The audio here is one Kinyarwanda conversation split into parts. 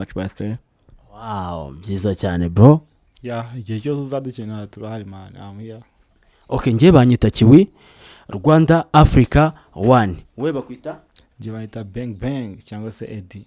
Much, my friend. Wow, byiza cyane, bro. Yeah, igihe cyose uzadukenera turahari, man, I'm here. Okay, njye banyita Kiwi Rwanda Africa One. We bakwita? Njye bahita Bang Bang cyangwa se Eddie,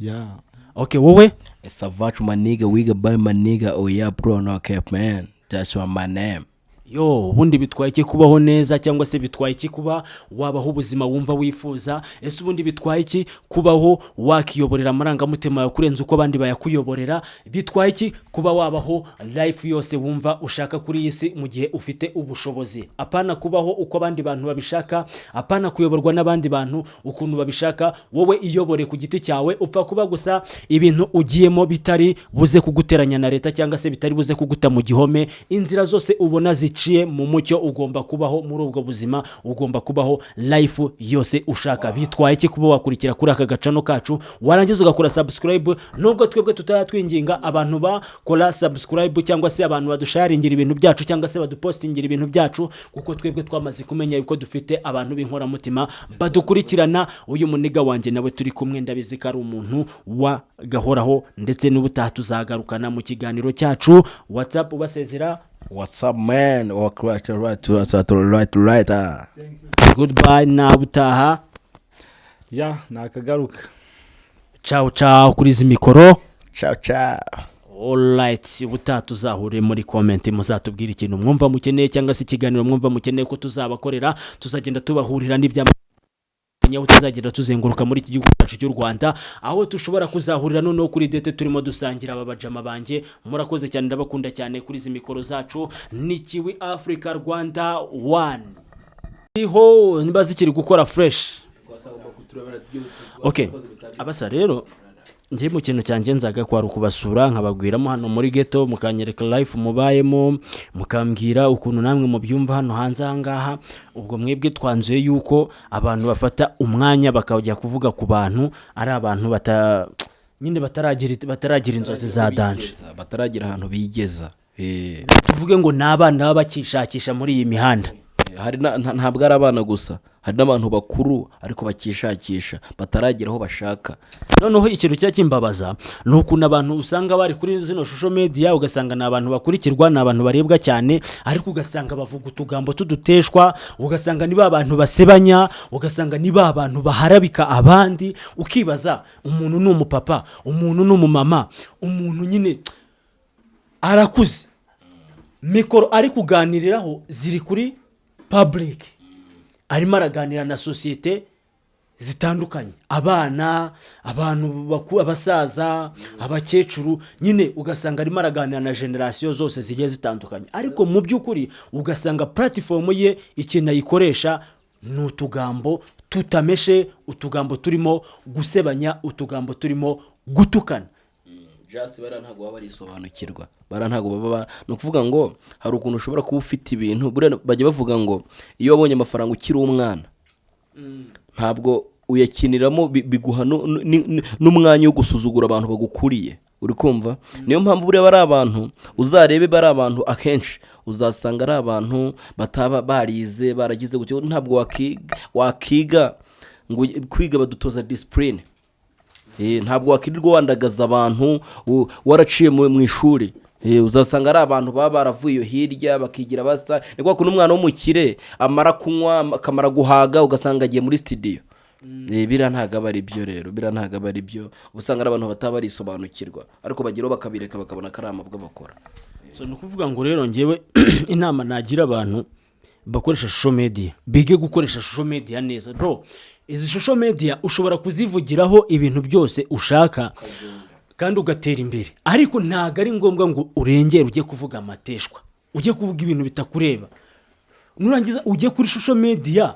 yeah. Okay, wowe? It's a virtual my nigga, we got by my nigga. Oh yeah, bro, no cap, man. That's what my name. Yo, ubundi bitwaye iki kubaho neza, cyangwa se bitwaye iki kuba wabaho ubuzima wumva wifuza? Ese ubundi bitwaye iki kubaho wakiyoborera amarangamutima yawe kurenza uko abandi bayakuyoborera? Bitwaye iki kuba wabaho life yose wumva ushaka kuri iyi si mu gihe ufite ubushobozi? Apana kubaho uko abandi bantu babishaka, apana kuyoborwa n'abandi bantu ukuntu babishaka. Wowe iyobore ku giti cyawe. Upfa kuba gusa ibintu ugiyemo bitari buze kuguteranya na leta, cyangwa se bitari buze kuguta mu gihome. Inzira zose ubona ziciye mu mucyo, ugomba kubaho muri ubwo buzima, ugomba kubaho life yose ushaka. Bitwaye iki kuba wakurikira kuri aka gacano kacu, warangiza ugakora subscribe? Nubwo twebwe tutayatwinginga abantu bakora subscribe, cyangwa se abantu badusharingira ibintu byacu, cyangwa se badupostingira ibintu byacu, kuko twebwe twamaze kumenya yuko dufite abantu b'inkoramutima badukurikirana. Uyu muniga wanjye nawe turi kumwe, ndabizi ko ari umuntu wa gahoraho, ndetse n'ubutaha tuzagarukana mu kiganiro cyacu. WhatsApp, ubasezera. What's up, man? Walk right, right, to right, to right, right. Ah. Goodbye, nawe utaha. Yeah, nakagaruka. Ciao ciao kuri izi mikoro. Ciao, ciao. Alright, ubutaha tuzahure muri comment, muzatubwira ikintu mwumva mukeneye, cyangwa se ikiganiro mwumva mukeneye ko tuzabakorera. Tuzagenda tubahurira n'ibya aho tuzagenda tuzenguruka muri iki gihugu cyacu cy'u Rwanda, aho dushobora kuzahurira noneho kuri date turimo dusangira. Aba bajama banjye, murakoze cyane, ndabakunda cyane. Kuri izi mikoro zacu ni Kiwi Africa Rwanda One. Iho niba zikiri gukora fresh. Okay, abasa rero, njye mu kintu cyangenzaga kwari ukubasura, nkababwiramo hano muri ghetto, mukanyereka life mubayemo, mukambwira ukuntu namwe mubyumva hano hanze aha ngaha. Ubwo mwebwe twanzuye yuko abantu bafata umwanya bakajya kuvuga ku bantu ari abantu bata nyine bataragira inzozi za danger. Bataragira ahantu bigeza. Tuvuge ngo ni abana baba bakishakisha muri iyi mihanda. Hari ntabwo ari abana gusa, hari n'abantu bakuru ariko bakishakisha, bataragera aho bashaka. Noneho ikintu kijya kimbabaza ni ukuntu abantu usanga bari kuri zino social media, ugasanga ni abantu bakurikirwa, ni abantu barebwa cyane, ariko ugasanga bavuga utugambo tuduteshwa, ugasanga ni ba bantu basebanya, ugasanga ni ba bantu baharabika abandi. Ukibaza, umuntu ni umupapa, umuntu ni umumama, umuntu nyine arakuze, mikoro ari kuganiriraho ziri kuri public, arimo araganira na sosiyete zitandukanye, abana, abantu abasaza, abakecuru, nyine ugasanga arimo araganira na generasiyo zose zigiye zitandukanye, ariko mu by'ukuri ugasanga platform ye ikintu ayikoresha ni utugambo tutameshe, utugambo turimo gusebanya, utugambo turimo gutukana. Just bariya ntabwo baba barisobanukirwa, bariya ntabwo baba ni ukuvuga ngo hari ukuntu ushobora kuba ufite ibintu. Buriya bajya bavuga ngo iyo wabonye amafaranga ukiri umwana, ntabwo uyakiniramo, biguha n'umwanya wo gusuzugura abantu bagukuriye, uri kumva? Niyo mpamvu buriya bari abantu, uzarebe bari abantu, akenshi uzasanga ari abantu bataba barize, baragize gutyo. Ntabwo wakiga ngo kwiga badutoza discipline. Ntabwo wakirirwa wandagaza abantu waraciye mu ishuri. Uzasanga ari abantu baba baravuye iyo hirya bakigira basa. Ni kwa kuntu umwana w'umukire amara kunywa, akamara guhaga, ugasanga agiye muri studio. Biriya ntabwo aba ari byo rero, biriya ntabwo aba ari byo. Uba usanga ari abantu bataba barisobanukirwa, ariko bageraho bakabireka, bakabona ko ari amabwa bakora. So ni ukuvuga ngo rero ngewe inama nagira abantu bakoresha social media, bige gukoresha social media neza, bro. Izi social media ushobora kuzivugiraho ibintu byose ushaka kandi ugatera imbere, ariko ntabwo ari ngombwa ngo urengere ujye kuvuga amateshwa, ujye kuvuga ibintu bitakureba. Nurangiza ujye kuri social media,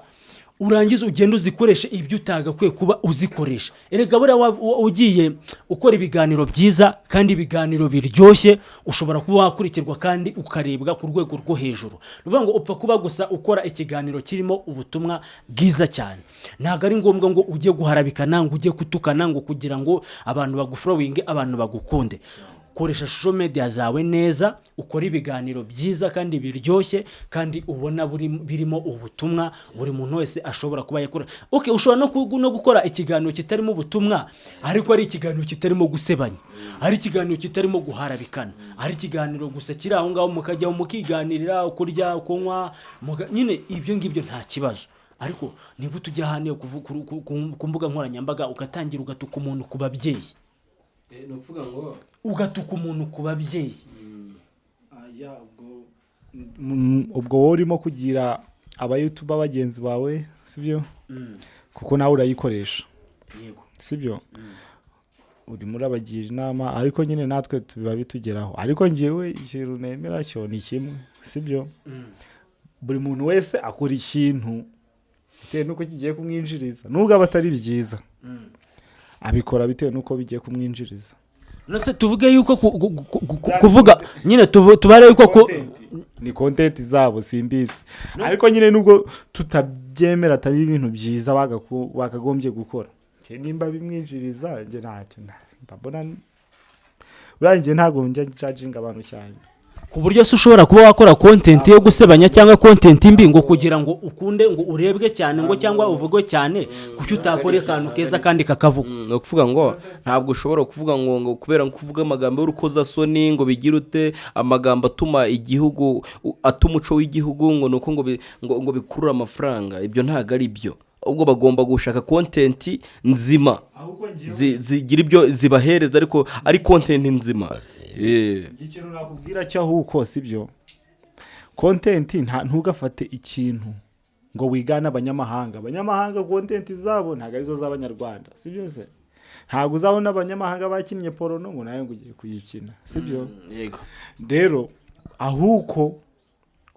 urangiza ugende uzikoreshe ibyo utagakwiye kuba uzikoresha. Erega buriya ugiye ukora ibiganiro byiza kandi ibiganiro biryoshye, ushobora kuba wakurikirwa kandi ukarebwa ku rwego rwo hejuru. Ni ukuvuga ngo upfa kuba gusa ukora ikiganiro kirimo ubutumwa bwiza cyane. Ntabwo ari ngombwa ngo ujye guharabikana, ngo ujye kutukana, ngo kugira ngo abantu bagufollowinge, abantu bagukunde. Koresha social media zawe neza, ukore ibiganiro byiza kandi biryoshye, kandi ubona birimo ubutumwa buri muntu wese ashobora kuba yakora. Okay, ushobora no gukora ikiganiro kitarimo ubutumwa, ariko ari ikiganiro kitarimo gusebanya, ari ikiganiro kitarimo guharabikana, ari ikiganiro gusa kiri aho ngaho, mukajyaho mukiganirira kurya, kunywa, nyine ibyo ngibyo nta kibazo. Ariko nigute ujya ahantu ku mbuga nkoranyambaga ugatangira ugatuka umuntu ku babyeyi? Ni ukuvuga ngo Ugatuka umuntu ku babyeyi. Ubwo wowe urimo kugira aba YouTuber bagenzi bawe, sibyo? Kuko nawe urayikoresha. Yego. Sibyo? Urimo urabagira inama, ariko nyine natwe biba bitugeraho. Ariko ngewe ikintu nemera cyo ni kimwe, sibyo? Buri muntu wese akora ikintu bitewe n'uko kigiye kumwinjiriza, nubwo aba atari byiza, abikora bitewe n'uko bigiye kumwinjiriza. None tuvuge yuko kuvuga nyine tubare yuko Ni content zabo, simbizi, ariko nyine nubwo tutabyemera, atari ibintu byiza bakagombye gukora. Njye nimba bimwinjiriza, njye ntacyo mbona. Buriya njye ntabwo njya njudginga abantu cyane. Ku buryo se ushobora kuba wakora content yo gusebanya cyangwa content mbi ngo kugira ngo ukunde ngo urebwe cyane, ngo cyangwa uvugwe cyane? Kuki utakora akantu keza kandi kakavugwa? Ni ukuvuga ngo ntabwo ushobora kuvuga ngo kubera ko uvuga amagambo y'urukozasoni, ngo bigire ute, amagambo atuma igihugu atuma umuco w'igihugu, ngo ni uko ngo bikurure amafaranga. Ibyo ntabwo ari byo. Ahubwo bagomba gushaka content nzima zigira ibyo zibahereza, ariko ari content nzima. Ikintu nakubwira cyo ahubwo, sibyo, content ntugafate ikintu ngo wigane abanyamahanga. Abanyamahanga content zabo ntabwo arizo z'Abanyarwanda, sibyo se? Ntabwo uzabona abanyamahanga bakinnye porno ngo nawe ngo ugiye kuyikina, sibyo? Yego. Rero ahubwo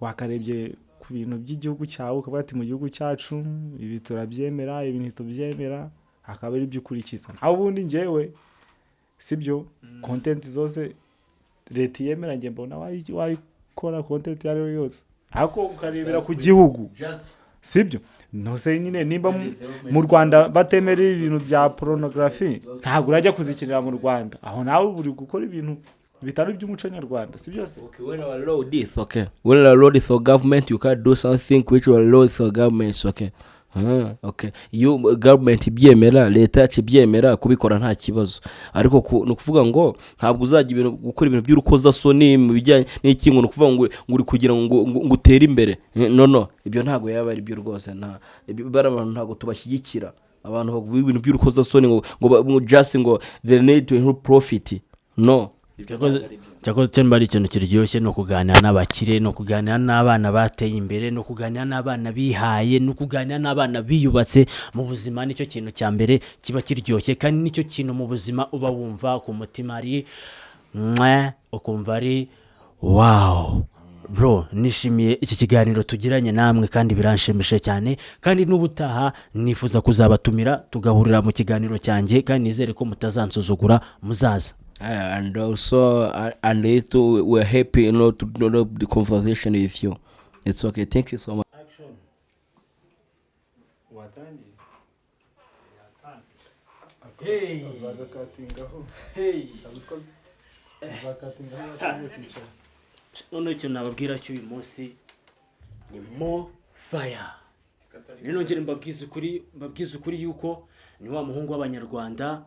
wakarebye ku bintu by'igihugu cyawe, ukavuga ati: "Mu gihugu cyacu ibi turabyemera, ibi ntitubyemera," akaba ari byo ukurikiza. Naho ubundi njyewe, sibyo, content zose leta yemera, njye mbona wayikora content iyo ari yo yose, ariko ukarebera ku gihugu, sibyo? Ntose nyine nimba mu Rwanda batemera ibintu bya pornography, ntabwo urajya kuzikinira mu Rwanda. Aho nawe uri gukora ibintu bitari iby'umuco nyarwanda, si byose? Okay, when our law this, okay. When our law is for government, you can't do something which will law for government, okay. Okay. Iyo government ibyemera, leta yacu ibyemera, kubikora nta kibazo. Ariko ni ukuvuga ngo ntabwo uzajya ibintu gukora ibintu by'urukozasoni mu bijyanye n'iki, ngo ni ukuvuga ngo uri kugira ngo utere imbere. No, ibyo ntabwo yaba ari byo rwose. Nta ibyo bari abantu ntabwo tubashyigikira. Abantu bavuga ibintu by'urukozasoni ngo just ngo they need to improve profit. No. Ibyo ntabwo ari byo. Cyakoze cyo niba ari ikintu kiryoshye, ni ukuganira n'abakire, ni ukuganira n'abana bateye imbere, ni ukuganira n'abana bihaye, ni ukuganira n'abana biyubatse mu buzima. Nicyo kintu cya mbere kiba kiryoshye, kandi nicyo kintu mu buzima uba wumva ku mutima ari mwe, ukumva ari wow. Bro, nishimiye iki kiganiro tugiranye namwe kandi biranshimishije cyane, kandi n'ubutaha nifuza kuzabatumira tugahurira mu kiganiro cyanjye, kandi nizere ko mutazansuzugura, muzaza. And also, and later we're happy, to do the conversation with you. It's okay. Thank you so much. Watangiye. Hey. Azagakatingaho. Hey. Azakatingaho batangiye kwicara. Noneho ikintu nababwira cy'uyu munsi ni mo fire. Nongere mbabwize ukuri yuko ni wa muhungu w'Abanyarwanda,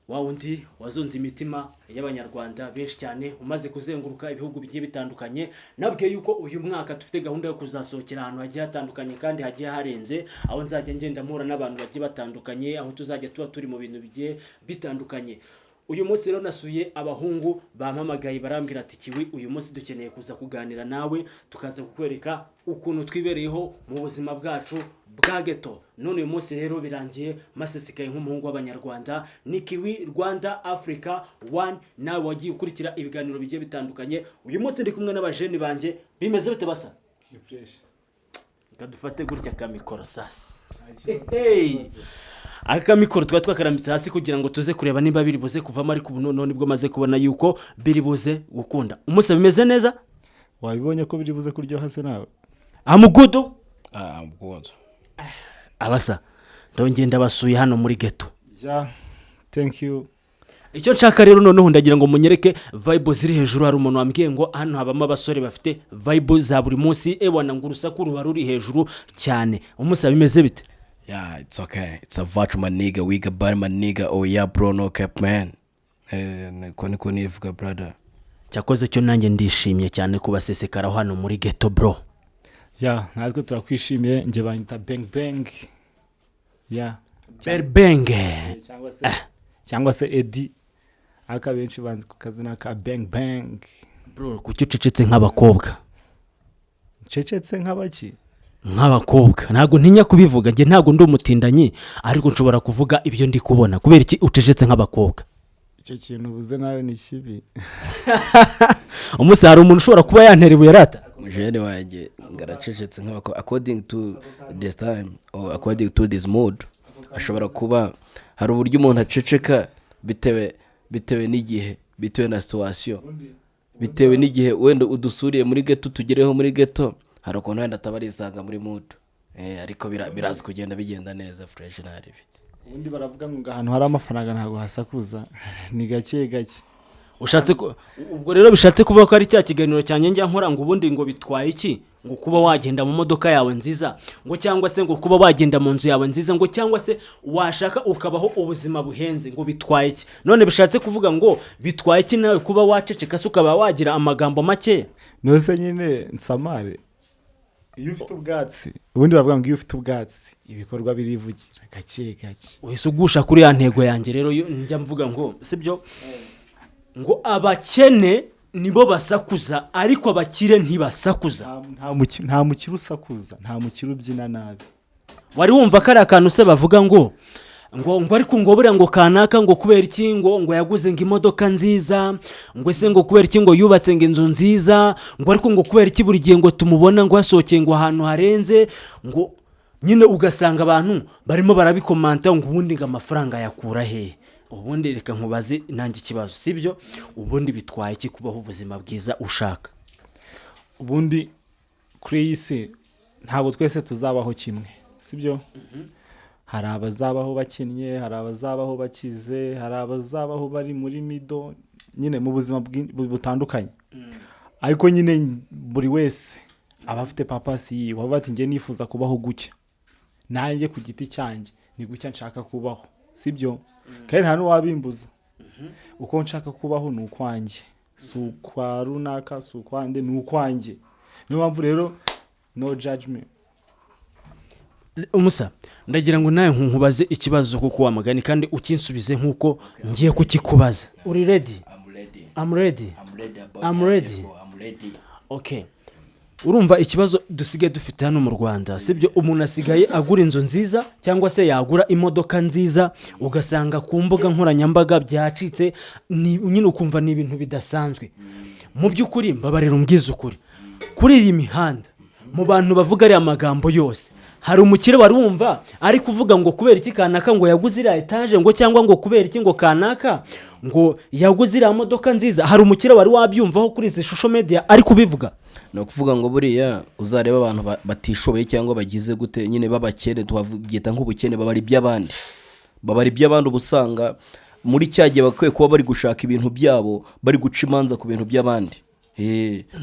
wa wundi wazunze imitima y'Abanyarwanda benshi cyane, umaze kuzenguruka ibihugu bigiye bitandukanye. Nabwiye yuko uyu mwaka dufite gahunda yo kuzasohokera ahantu hagiye hatandukanye kandi hagiye harenze, aho nzajya ngenda mpura n'abantu bagiye batandukanye, aho tuzajya tuba turi mu bintu bigiye bitandukanye. Uyu munsi rero nasuye abahungu bampamagaye, barambwira ati: "Kiwi, uyu munsi dukeneye kuza kuganira nawe, tukaza kukwereka ukuntu twibereyeho mu buzima bwacu bwa ghetto." None uyu munsi rero birangiye masesekaye nk'umuhungu w'Abanyarwanda. Ni Kiwi Rwanda Africa One, nawe wagiye ukurikira ibiganiro bigiye bitandukanye. Uyu munsi ndi kumwe n'abajeni banjye. Bimeze bite basa? Ni fresh. Reka dufate gutya akamikoro sasa. Hey! Aka mikoro tuba twakarambitse hasi kugira ngo tuze kureba niba biri buze kuvamo, ariko ubu noneho nibwo maze kubona yuko biri buze gukunda. Umunsi bimeze neza. Wabibonye ko biri buze kuryoha se nawe? Amugudu. Ah, I'm good. Abasa, ndongeye ndabasuye hano muri ghetto. Yeah, thank you. Icyo nshaka rero noneho, ndagira ngo munyereke vibe ziri hejuru. Hari umuntu wambwiye ngo hano habamo abasore bafite vibe za buri munsi, ewana, ngo urusaku ruba ruri hejuru cyane. Umusa, bimeze bite? Yeah, it's okay. It's a virtue, my nigga. We got body, my nigga. Oh yeah, bro, no cap, man. Niko niko nivuga, brother. Cyakoze cyo nanjye ndishimye cyane kubasesekaraho hano muri ghetto, bro. Yeah, natwe turakwishimiye. Njye banyita Bang Bang, yeah. Berbenge. Cyangwa se Edi, ariko abenshi banzi ku kazina ka Bang Bang. Bro, kuki ucecetse nk'abakobwa? Ncecetse nk'abaki? Nk'abakobwa. Ntabwo ntinya kubivuga, njye ntabwo ndi umutindanyi, ariko nshobora kuvuga ibyo ndi kubona. Kubera iki ucecetse nk'abakobwa? Icyo kintu ubuze nawe ni kibi. Umunsi hari umuntu ushobora kuba yantera ibuye rata. Mujene wanjye ngaracecetse nk'abako, according to this time or according to this mood, ashobora kuba hari uburyo umuntu aceceka bitewe n'igihe, bitewe na situation, bitewe n'igihe wenda udusuriye muri ghetto, tugereho muri ghetto, hari ukuntu wenda ataba arisanga muri mood. Ariko biraza kugenda bigenda neza, fresh, ntaribi. Ubundi baravuga ngo ahantu hari amafaranga ntabwo hasakuza, ni gake gake. Ushatse ko ubwo rero bishatse kuvuga ko ari cya kiganiro cyanjye njya nkora, ngo ubundi ngo bitwaye iki ngo kuba wagenda mu modoka yawe nziza, ngo cyangwa se ngo kuba wagenda mu nzu yawe nziza, ngo cyangwa se washaka ukabaho ubuzima buhenze, ngo bitwaye iki? None bishatse kuvuga ngo bitwaye iki nawe kuba waceceka se, ukaba wagira amagambo makeya? Nose nyine nsamare, iyo ufite ubwatsi, ubundi baravuga ngo iyo ufite ubwatsi ibikorwa birivugira gake gake. Uhise ugusha kuri ya ntego yanjye rero yo njya mvuga ngo sibyo, ngo abakene nibo basakuza, ariko abakire ntibasakuza. Nta mukire usakuza, nta mukire ubyina nabi. Wari wumva ko ari akantu se bavuga ngo ariko ngo buriya ngo kanaka, ngo kubera iki ngo yaguze ngo imodoka nziza, ngo ese ngo kubera iki ngo yubatse ngo inzu nziza, ngo ariko ngo kubera iki buri gihe ngo tumubona ngo hasohokeye ngo ahantu harenze, ngo nyine ugasanga abantu barimo barabikomanta ngo ubundi ngo amafaranga yakura hehe? Ubundi reka nkubaze nanjye ikibazo, sibyo? Ubundi bitwaye iki kubaho ubuzima bwiza ushaka? Ubundi kuri iyi si ntabwo twese tuzabaho kimwe, sibyo? Hari abazabaho bakennye, hari abazabaho bakize, hari abazabaho bari muri middle, nyine mu buzima butandukanye. Ariko nyine buri wese aba afite purpose yiwe, avuga ati: "Njye nifuza kubaho gutya, nanjye ku giti cyanjye ni gutya nshaka kubaho," sibyo? Kandi nta n'uwabimbuza. Uko nshaka kubaho ni ukwanjye, si ukwa runaka, si ukwande, ni ukwanjye. Niyo mpamvu rero no judgment. Umusa, ndagira ngo nawe nkubaze ikibazo kuko wamagani, kandi ukinsubize nk'uko ngiye kukikubaza. Uri ready? I'm ready. I'm ready. I'm ready about I'm ready. I'm ready. Okay, urumva ikibazo dusigaye dufite hano mu Rwanda, sibyo? Umuntu asigaye agura inzu nziza cyangwa se yagura imodoka nziza, ugasanga ku mbuga nkoranyambaga byacitse, ni nyine ukumva ni ibintu bidasanzwe. Mu by'ukuri, mbabarira umbwize ukuri, kuri iyi mihanda, mu bantu bavuga ariya magambo yose, hari umukire wari wumva ari kuvuga ngo kubera iki kanaka ngo yaguze iriya etaje, ngo cyangwa ngo kubera iki ngo kanaka ngo yaguze iriya modoka nziza? Hari umukire wari wabyumvaho kuri izi social media ari kubivuga? Ni ukuvuga ngo buriya uzareba abantu batishoboye cyangwa bagize gute nyine b'abakene, tubabyita nk'ubukene, babara iby'abandi, babara iby'abandi. Uba usanga muri cya gihe bakwiye kuba bari gushaka ibintu byabo, bari guca imanza ku bintu by'abandi.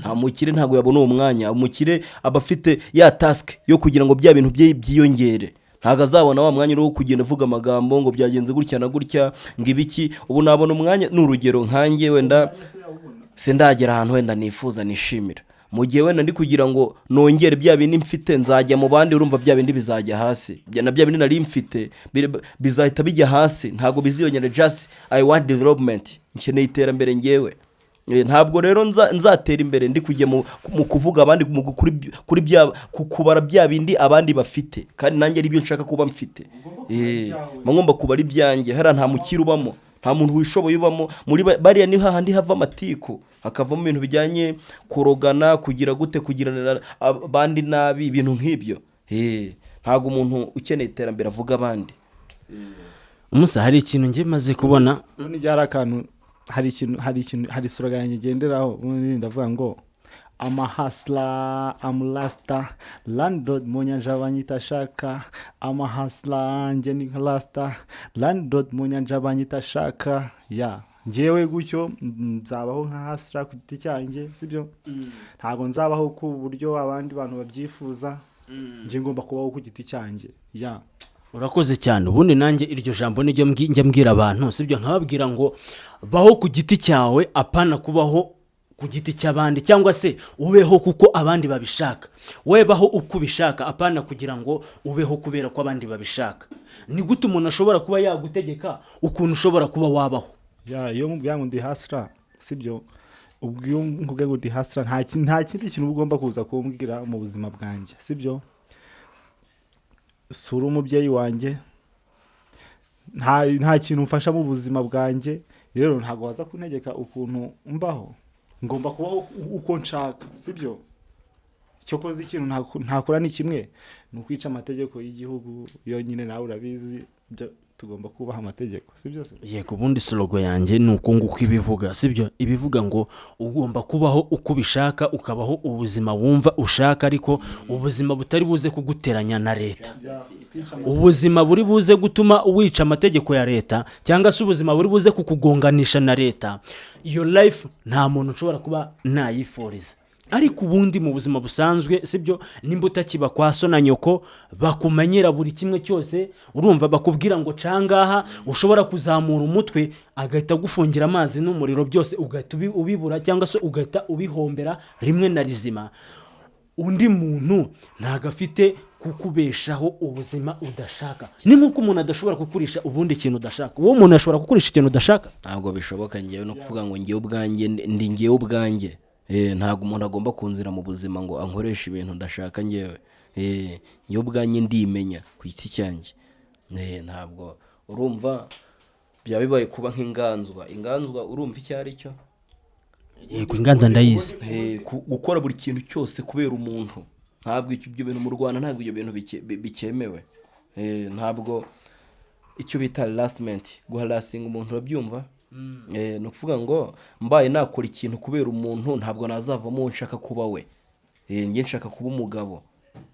Nta mukire ntabwo yabona uwo mwanya. Umukire aba afite ya task yo kugira ngo bya bintu bye byiyongere. Ntabwo azabona wa mwanya wo kugenda avuga amagambo ngo byagenze gutya na gutya, ngo ibiki. Ubu nabona umwanya, ni urugero nkanjye, wenda sindagera ahantu wenda nifuza nishimira. Mu gihe wenda ndi kugira ngo nongere bya bindi mfite, nzajya mu bandi, urumva bya bindi bizajya hasi. Na bya bindi nari mfite bizahita bijya hasi, ntabwo biziyongera. Just I want development, nkeneye iterambere ngewe. Ntabwo rero nzatera imbere ndi kujya mu kuvuga abandi, kuri bya kubara bya bindi abandi bafite, kandi nanjye ari byo nshaka kuba mfite. Mba ngomba kubara ibyanjye. Hariya nta mukire ubamo, nta muntu wishoboye ubamo muri bariya. Ni hahandi hava amatiku, hakavamo ibintu bijyanye kurogana, kugira gute, kugirana abandi nabi, ibintu nk'ibyo. Ntabwo umuntu ukeneye iterambere avuga abandi. Umusa, hari ikintu njye maze kubona. Ubundi hari akantu, hari ikintu, hari slogan yanjye ngenderaho. Ubundi ndavuga ngo I'm a hustler, I'm rasta. Landlord mu nyanja banyita shaka. I'm a hustler, njye ni nka rasta. Landlord mu nyanja banyita shaka. Ya, njyewe gutyo nzabaho nka hustler ku giti cyanjye, sibyo? Ntabwo nzabaho ku buryo abandi bantu babyifuza. Njye ngomba kubaho ku giti cyanjye. Ya. Urakoze cyane. Ubundi nanjye iryo jambo niryo njya mbwira abantu, sibyo? Nkababwira ngo baho ku giti cyawe, apana kubaho ku giti cy'abandi, cyangwa se ubeho kuko abandi babishaka. Wowe baho uko ubishaka, apana kugira ngo ubeho kubera ko abandi babishaka. Ni gute umuntu ashobora kuba yagutegeka ukuntu ushobora kuba wabaho? Ya, iyo mubwira ngo ndi hustler, sibyo? Ubwo iyo nkubwiye ngo ndi hustler, nta kindi kintu uba ugomba kuza kumbwira mu buzima bwanjye, sibyo? Sura umubyeyi wanjye, nta kintu umfasha mu buzima bwanjye. Rero ntabwo waza kuntegeka ukuntu mbaho. Ngomba kubaho uko nshaka, sibyo? Cyokoze ikintu ntakora ni kimwe, ni ukwica amategeko y'igihugu yonyine. Nawe urabizi, byo tugomba kubaha amategeko, sibyo se? Yego, ubundi slogan yanjye ni uko nguko ibivuga, sibyo? Ibivuga ngo ugomba kubaho uko ubishaka, ukabaho ubuzima wumva ushaka, ariko ubuzima butari buze kuguteranya na leta, ubuzima buri buze gutuma wica amategeko ya leta, cyangwa se ubuzima buri buze kukugonganisha na leta. Iyo life nta muntu ushobora kuba nayifuriza. Ariko ubundi mu buzima busanzwe, sibyo, nimba utakiba kwa so na nyoko bakumenyera buri kimwe cyose, urumva, bakubwira ngo cangaha ushobora kuzamura umutwe agahita agufungira amazi n'umuriro byose, ugahita ubibura cyangwa se ugahita ubihombera rimwe na rizima. Undi muntu ntabwo afite kukubeshaho ubuzima udashaka. Ni nk'uko umuntu adashobora kukurisha ubundi ikintu udashaka. Uwo muntu ashobora kukurisha ikintu udashaka? Ntabwo bishoboka. Ngewe no kuvuga ngo ngewe ubwanjye ndi ngewe ubwanjye. Ntabwo umuntu agomba kunzira mu buzima ngo ankoreshe ibintu ndashaka ngewe. Ngewe ubwanjye ndimenya ku giti cyanjye. Ntabwo urumva byaba bibaye kuba nk'inganzwa. Inganzwa urumva icyo ari cyo? Yego, inganza ndayizi. Gukora buri kintu cyose kubera umuntu, ntabwo ibyo bintu mu Rwanda, ntabwo ibyo bintu bikemewe. Ntabwo icyo bita harassment, guharassinga umuntu, urabyumva? Ni ukuvuga ngo mbaye nakora ikintu kubera umuntu, ntabwo nazavamo uwo nshaka kuba we. Njye nshaka kuba umugabo,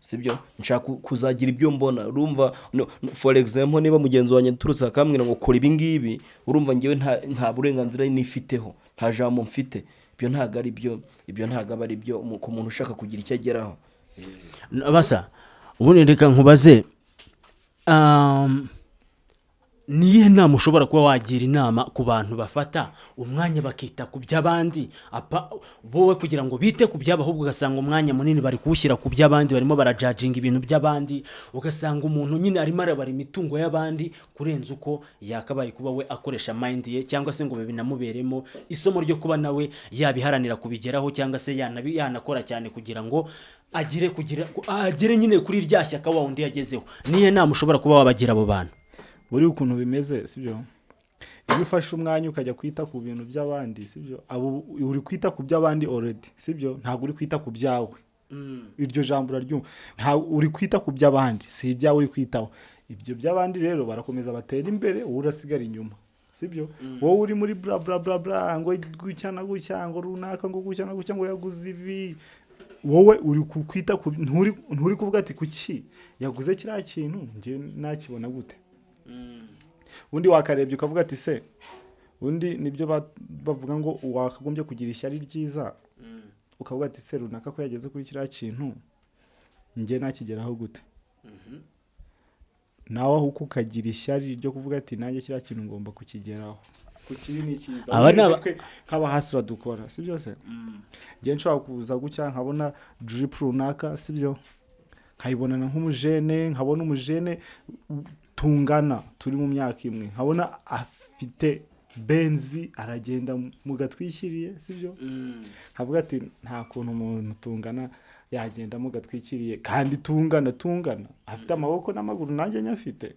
sibyo? Nshaka kuzagira ibyo mbona, urumva? No, for example, niba mugenzi wanjye turutse akambwira ngo kora ibi ngibi, urumva ngewe nta burenganzira nifiteho, nta jambo mfite. Ibyo ntabwo ari byo, ibyo ntabwo aba ari byo ku muntu ushaka kugira icyo ageraho. Basa ubundi reka nkubaze, ni iyihe nama ushobora kuba wagira inama ku bantu bafata umwanya bakita ku by'abandi, wowe kugira ngo bite ku byabo, ahubwo ugasanga umwanya munini bari kuwushyira ku by'abandi, barimo barajudginga ibintu by'abandi, ugasanga umuntu nyine arimo arabara imitungo y'abandi kurenza uko yakabaye kuba we akoresha mind ye, cyangwa se ngo binamuberemo isomo ryo kuba nawe yabiharanira kubigeraho, cyangwa se yanakora cyane kugira ngo agere kugira agere nyine kuri rya shyaka wa wundi yagezeho? Niyo nama ushobora kuba wabagira abo bantu? Buri ukuntu bimeze, sibyo? Iyo ufashe umwanya ukajya kwita ku bintu by'abandi, sibyo, abo uri kwita ku by'abandi already, sibyo? Ntabwo uri kwita ku byawe. Iryo jambo uraryumva? Ntabwo uri kwita ku by'abandi, si ibyawe uri kwitaho. Ibyo by'abandi rero barakomeza batera imbere, wowe urasigara inyuma, sibyo? Wowe uri muri bla bla bla bla, ngo gutya na gutya, ngo runaka, ngo gutya na gutya, ngo yaguze ibi. Wowe uri kwita ku nturi kuvuga ati kuki yaguze kiriya kintu, njye nakibona gute? Undi wakarebye ukavuga ati se undi nibyo bavuga ngo wakagombye kugira ishyari ryiza, ukavuga ati se runaka ko yageze kuri kiriya kintu, njye nakigeraho gute? Nawe ahubwo ukagira ishyari ryo kuvuga ati nanjye kiriya kintu ngomba kukigeraho. Ku kibi ni cyiza. Aba ni Twe nk'abahustler dukora, si byose? Njye nshobora kuza gutya nkabona drip runaka, si byo? Nkayibonana nk'umujene, nkabona umujene tungana, turi mu myaka imwe, nkabona afite Benz, aragenda mu gatwikiriye, si byo? Nkavuga ati nta kuntu umuntu tungana yagenda mu gatwikiriye, kandi tungana, afite amaboko n'amaguru nanjye nyafite,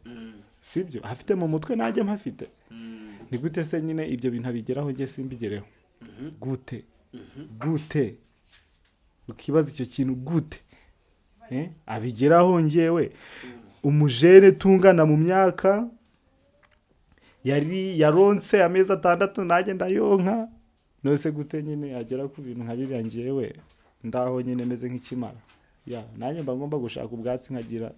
si byo? Afite mu mutwe nanjye mpafite. Ni gute se nyine ibyo bintu abigeraho, njye simbigereho? Gute? Gute? Ukibaza icyo kintu, gute? Abigeraho njyewe umujene tungana mu myaka yari yaronse amezi 6 nanjye ndayonka, nose gute nyine agera ku bintu nka biriya, njyewe Ndaho nyine meze nk'ikimara. Ya, nanjye mba ngomba gushaka ubwatsi, nkagira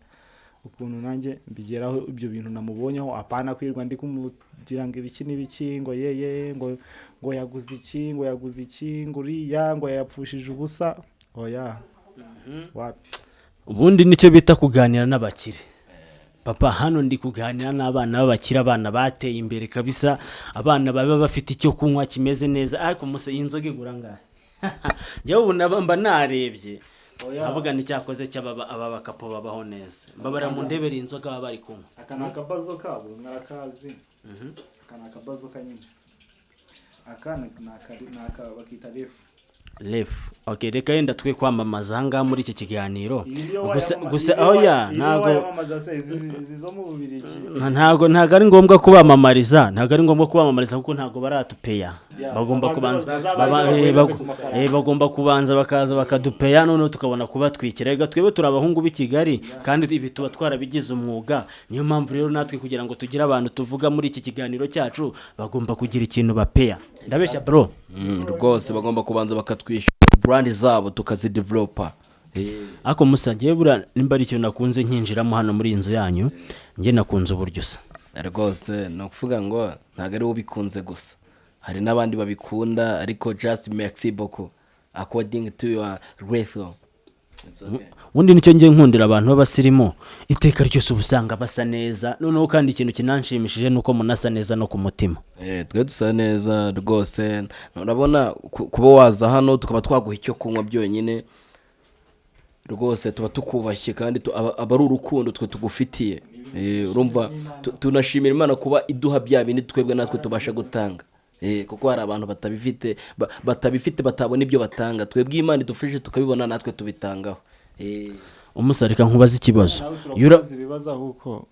ukuntu nanjye mbigeraho ibyo bintu namubonyeho, apana kwirwa ndi kumugira ngo ibiki n'ibiki, ngo yeye, ngo yaguze iki, ngo yaguze iki, ngo uriya ngo yapfushije ubusa. Oya, wapi. Ubundi nicyo bita kuganira n'abakire. Papa, hano ndi kuganira n'abana b'abakire, abana bateye imbere kabisa, abana baba bafite icyo kunywa kimeze neza. Ariko musa, iyi nzoga igura angahe? Njyewe ubu naba mba narebye nkavuga n'icyakoze cy'aba aba bakapo babaho neza. Mbabara mu ndebere iyi nzoga baba bari kunywa. Aka ni akabazo kabo, mwarakazi. Aka ni akabazo kanyine, aka ni aka bakita refu. Refu, okay. Reka yenda twe kwamamaza ahangaha muri iki kiganiro. Iyi niyo Gusa gusa iyi niyo oya, iyi niyo ntago wayamamaza se, izi zo mu Bubiligi? Ntago ari ngombwa kubamamariza, ntago ari ngombwa kubamamariza kuko ntago baratupeya. Yeah, Bagomba babanze kubanza bazabanze baguhereze ku mafaranga. Bagomba kubanza bakaza bakadupeya, noneho tukabona kubatwikira. Reka twebwe turi abahungu b'i Kigali kandi ibi tuba twarabigize umwuga. Niyo mpamvu rero natwe kugira ngo tugire abantu tuvuga muri iki kiganiro cyacu, bagomba kugira ikintu bapeya. Ndabeshya, bro? Rwose bagomba kubanza bakatwishyura brand zabo tukazidevelopa. Ariko musa, njyewe buriya nimba ari ikintu nakunze nkinjiramo hano muri iyi nzu yanyu, njye nakunze uburyo usa. Rwose ni ukuvuga ngo ntabwo ari wowe ubikunze gusa, hari n'abandi babikunda, ariko just merci beaucoup according to your level. It's okay. Ubundi nicyo ngiye nkundira abantu b'abasirimu, iteka ryose uba usanga basa neza. Noneho kandi ikintu kinanshimishije ni uko munasa neza no ku mutima. Twe dusa neza rwose. Urabona kuba waza hano tukaba twaguha icyo kunywa byonyine, rwose tuba tukubashye kandi aba ari urukundo twe tugufitiye. Urumva tunashimira Imana kuba iduha bya bindi twebwe natwe tubasha gutanga. Kuko hari abantu batabifite, batabifite, batabona ibyo batanga. Twebwe Imana idufashe tukabibona, natwe tubitangaho. Umusore, reka nkubaze ikibazo. Nawe turakubaza ibibazo ahubwo.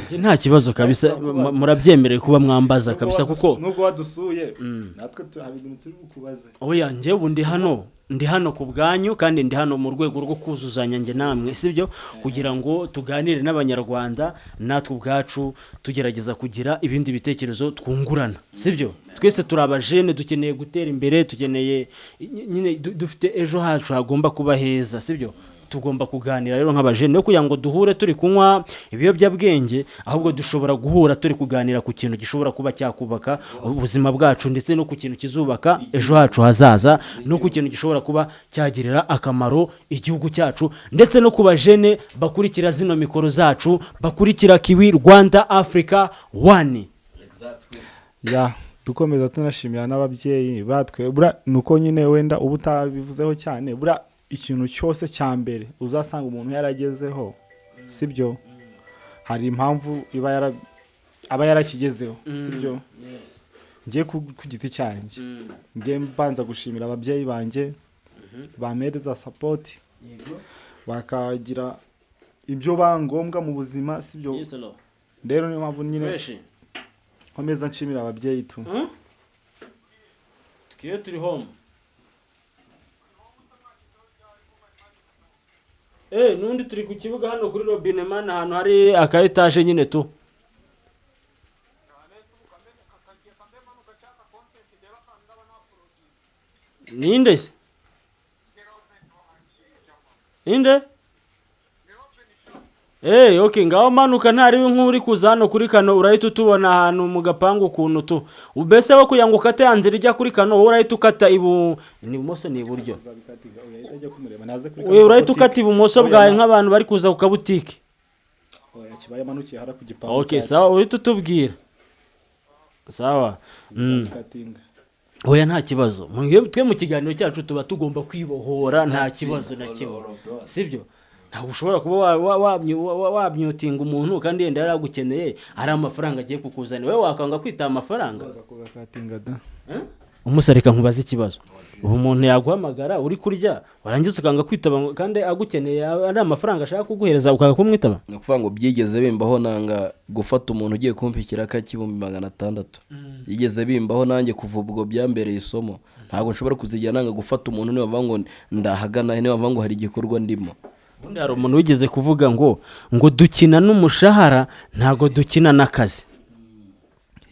Njye nta kibazo kabisa, murabyemerewe kuba mwambaza kabisa kuko Nubwo wadusuye, natwe hari ibintu turi bukubaze. Oya, njyewe ubu ndi hano, ndi hano ku bwanyu kandi ndi hano mu rwego rwo kuzuzanya njye namwe, sibyo? Kugira ngo tuganire n'Abanyarwanda, natwe ubwacu tugerageza kugira ibindi bitekerezo twungurana, sibyo? Twese turi abajene, dukeneye gutera imbere, dukeneye nyine dufite ejo hacu hagomba kuba heza, sibyo? Tugomba kuganira rero nk'abajene, no kugira ngo duhure turi kunywa ibiyobyabwenge, ahubwo dushobora guhura turi kuganira ku kintu gishobora kuba cyakubaka ubuzima bwacu, ndetse no ku kintu kizubaka ejo hacu hazaza, no ku kintu gishobora kuba cyagirira akamaro igihugu cyacu, ndetse no ku bajene bakurikira zino mikoro zacu, bakurikira Kiwi Rwanda Africa One. Ya, dukomeza tunashimira n'ababyeyi batwe. Buriya ni uko nyine wenda uba utabivuzeho cyane. Buriya ikintu cyose cya mbere uzasanga umuntu yaragezeho, sibyo, hari impamvu iba yara aba yarakigezeho, sibyo? Ngiye ku giti cyanjye, ngiye mbanza gushimira ababyeyi banjye bampereza support, bakagira ibyo bangombwa mu buzima, sibyo? Rero niyo mpamvu nyine nkomeza nshimira ababyeyi tu. Twiwe turi home. N'undi turi ku kibuga hano kuri robine man, ahantu hari aka etaje nyine tu. Ninde se? Ninde? Okay, ngaho manuka ntari nk'uri kuza hano kuri kano, urahita utubona ahantu mu gapangu ukuntu tu. Ubese wo kugira ngo ukate ya nzira ijya kuri kano, wowe urahita ukata ibu ni ibumoso ni iburyo. We urahita ukata ibumoso bwawe nk'abantu bari kuza ku kabutike. Kibaye amanukiye hara ku gipangu Okay, cyacu. sawa, uhita utubwira. Sawa. Uzabikatinga. Oya, nta kibazo. Twe mu kiganiro cyacu tuba tugomba kwibohora, nta kibazo na kimwe, sibyo? Ntabwo ushobora kuba wamyutinga umuntu kandi yenda yaragukeneye, ari amafaranga agiye kukuzanira, wowe wakanga kwita amafaranga. Bakugakatinga da. Umusarika, nkubaze ikibazo. Ubu umuntu yaguhamagara uri kurya, warangiza ukanga kwitaba kandi agukeneye, ari amafaranga ashaka kuguhereza, ukanga kumwitaba? Ni ukuvuga ngo byigeze bimbaho nanga gufata umuntu ugiye kumpa ikiraka cy'600,000. Byigeze bimbaho nanjye. Kuva ubwo byambereye isomo, ntabwo nshobora kuzigera nanga gufata umuntu niba bavuga ngo ndahagana, niba bavuga ngo hari igikorwa ndimo. Ubundi hari umuntu wigeze kuvuga ngo dukina n'umushahara, ntabwo dukina n'akazi.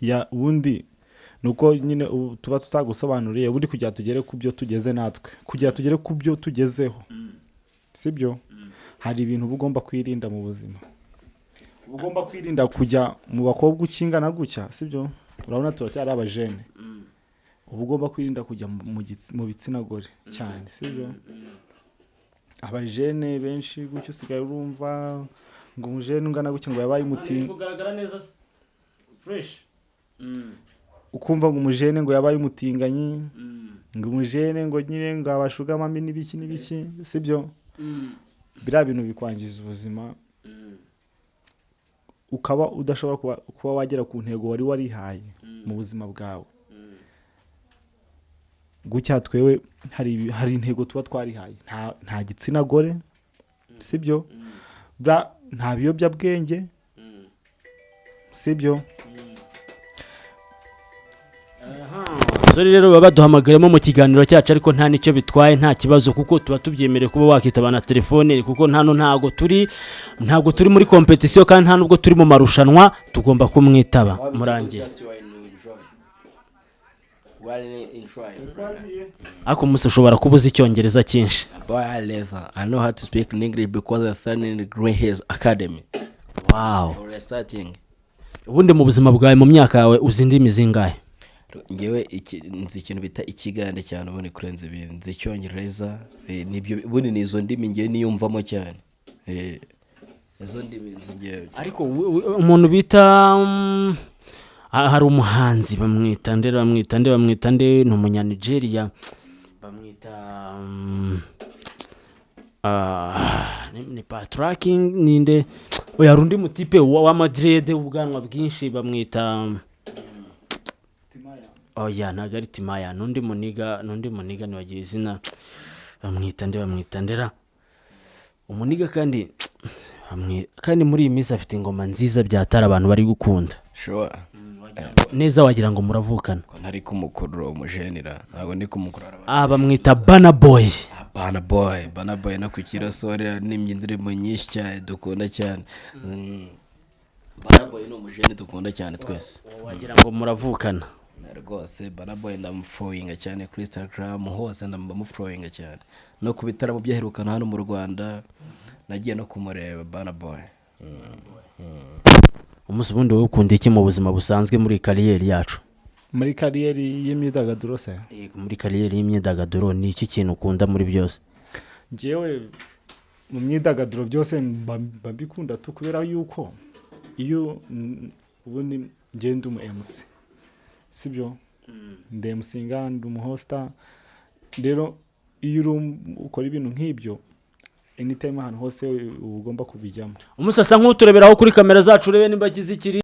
Ya, ubundi Ni uko nyine ubu tuba tutagusobanuriye. Ubundi kugira tugere ku byo tugeze natwe, kugira tugere ku byo tugezeho, sibyo? Hari ibintu uba ugomba kwirinda mu buzima. Uba ugomba kwirinda kujya mu bakobwa ukingana gutya, sibyo? Urabona turacyari abajene. Uba ugomba kwirinda kujya mu bitsina gore cyane, sibyo? Abajene benshi gutyo usigaye urumva ngo umujene ungana gutya ngo yabaye umutinganyi. Kugaragara neza, fresh. Ukumva ngo umujene ngo yabaye umutinganyi, ngo umujene ngo nyine ngo aba sugar mummy n'ibiki n'ibiki, sibyo? Biriya bintu bikwangiza ubuzima, ukaba udashobora kuba wagera ku ntego wari warihaye mu buzima bwawe. Gutya twewe hari intego tuba twarihaye. Nta gitsina gore, sibyo? Nta biyobyabwenge, sibyo? Sorry rero, baba baduhamagaremo mu kiganiro cyacu, ariko nta nicyo bitwaye, nta kibazo, kuko tuba tubyemerewe kuba wakitaba na telefone, kuko hano ntago turi muri competition, kandi nta nubwo turi mu marushanwa. Tugomba kumwitaba murangira. Just you are enjoy. We enjoy. Ariko umunsi ushobora kuba uzi icyongereza cyinshi. Boy, I leather. I know how to speak in English because I studied in the Green Hills Academy. Wow. We're starting. Ubundi mu buzima bwawe, mu myaka yawe, uzi indimi zingahe? Ngewe nzi ikintu bita ikigande cyane ubundi kurenza ibintu. Nzi icyongereza, nibyo ubundi, ni izo ndimi ngewe niyumvamo cyane. Izo ndimi nzi ngewe. Ariko umuntu bita hari umuhanzi bamwita nde, bamwita nde, bamwita nde? Ni umunyanigeria, bamwita ni Patraking, ninde? Oya, hari undi mutipe wa madrid w'ubwanwa bwinshi, bamwita, oya, ntabwo ari Timaya, n'undi muniga, n'undi muniga, ntibagiye izina. Bamwita nde, bamwita ndera umuniga? Kandi kandi muri iyi minsi afite ingoma nziza byatara abantu bari gukunda. Sure. Neza, wagira ngo muravukana. Ko ntari kumukurura umujenera, ntabwo ndi kumukurura. Ah, bamwita Burna Boy. Burna Boy, Burna Boy no ku kirosore n'imyindirimbo nyinshi cyane dukunda cyane. Burna Boy ni umujene dukunda cyane twese. Wagira ngo muravukana. Na rwose Burna Boy ndamufollowinga cyane kuri Instagram hose, ndamufollowinga cyane, no ku bitaramo byaherukana hano mu Rwanda nagiye no kumureba Burna Boy. Umunsi, ubundi wowe ukunda iki mu buzima busanzwe muri career yacu? Muri career y'imyidagaduro se? Yego, muri career y'imyidagaduro, ni iki kintu ukunda muri byose? Njyewe mu myidagaduro byose mba mbikunda tu, kubera yuko iyo ubundi ngenda umu MC, sibyo? Ndi MCinga, ndi umuhosta. Rero iyo uri ukora ibintu nk'ibyo, anytime, ahantu hose uba ugomba kubijyamo. Umunsi asa nk'utureberaho kuri kamera zacu, urebe nimba akize ikiri.